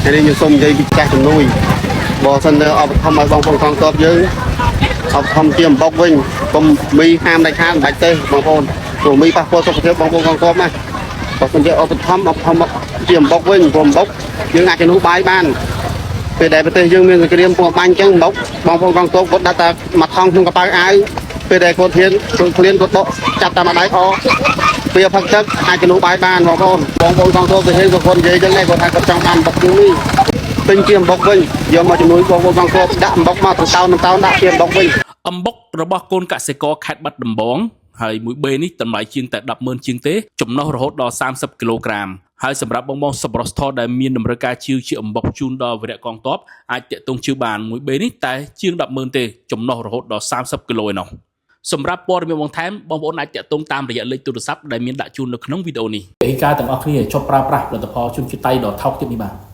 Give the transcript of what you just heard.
ហើយនេះខ្ញុំសូមនិយាយពីចាស់ជំនួយបើសិនទៅអបធម្មឲ្យបងប្អូនកងទ័ពយើងអបធម្មជាអំបុកវិញកុំមីហាមដាច់ខាតមិនបាច់ទេបងប្អូនព្រោះមីប៉ះពាល់សុខភាពបងប្អូនកងទ័ពណាបើសិនជាអបធម្មអបធម្មជាអំបុកវិញព្រោះអំបុកយើងអាចជំនួសបាយបានពេលដែលប្រទេសយើងមានសង្គ្រាមពួកបាញ់អញ្ចឹងអំបុកបងប្អូនកងទ័ពគាត់ដាក់តែមួយថង់ក្នុងកប៉ៅអាវពេលដែលគាត់ហ៊ានគាត់ឃ្លានគាត់ដកចាប់តាមដៃអពេលផឹកទឹកអាចជំនួសបាយបានបងប្អូនបងប្អូនកងទ័ពទៅហ៊ានក៏គាត់និយាយអញ្ចឹងដែរគាត់ថាគាត់ចង់បានអំបុកជាងនេះទិញជាអំបុកវិញយកមកជំនួយបងប្អូនកងទ័ពដាក់អំបុកមកទាំងតោនទាំងតោនដាក់ជាអំបុកវិញ អំបុករបស់កូនកសិករខេត្តបាត់ដំបងហើយមួយបេនេះតម្លៃជាងតែ100000ជាងទេចំណុះរហូតដល់30គីឡូក្រាមហើយសម្រាប់បងបងសប្បុរសធម៌ដែលមានតម្រូវការជាវជាអំបុកជូនដល់វីរៈកងទ័ពអាចតាក់ទងជាវបានមួយបេនេះតែជាង100000ទេចំណុះរហូតដល់30គីឡូឯណោះសម្រាប់ព័ត៌មានបន្ថែមបងប្អូនអាចតាក់ទងតាមរយៈលេខទូរស័ព្ទដែលមានដាក់ជូននៅក្នុងវីដេអូនេះឯកាទាំងអស់គ្នាជប់ប្រើប្រាស់ផលិតផលជនជាតិតៃដ៏ថោកទាបនេះបាទ។